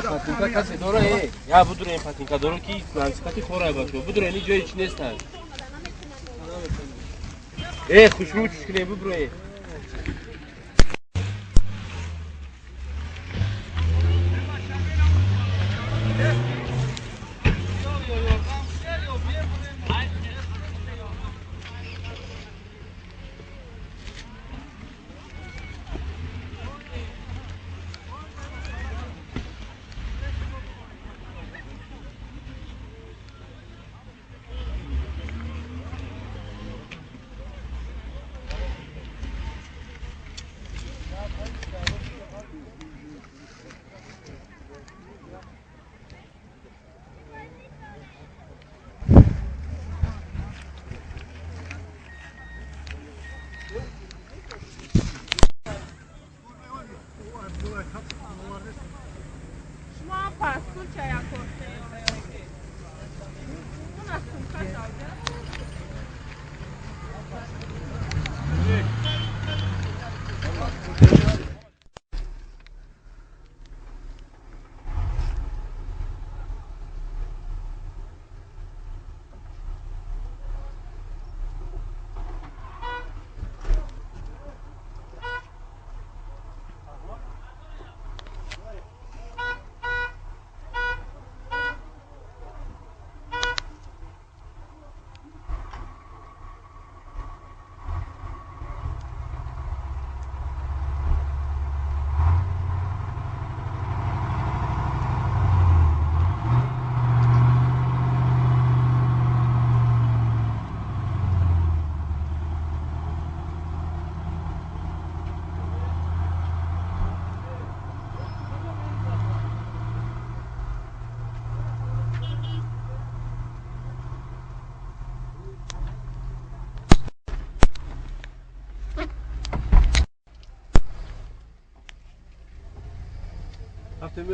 Патинка касе дора, я будуре патинка дора ки лансикати хора бачо. Будуре ни ҷои чи нестанд. Хушрӯ чушкине бубуре.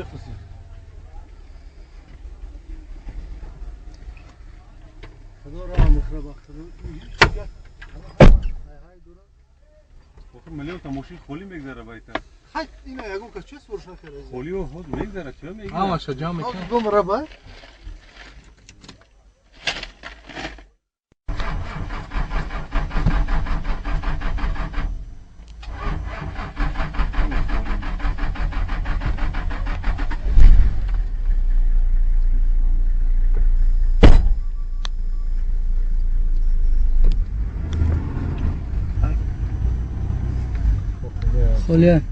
مخصوصی خدا را مخرب آخه ملیون تا ماشین خالی میگذره بایتا. خیلی اینا یگون کس چه سورش نکرده خالی و خود میگذره چه میگذره همش جمع میکنه دو مربع. Olha.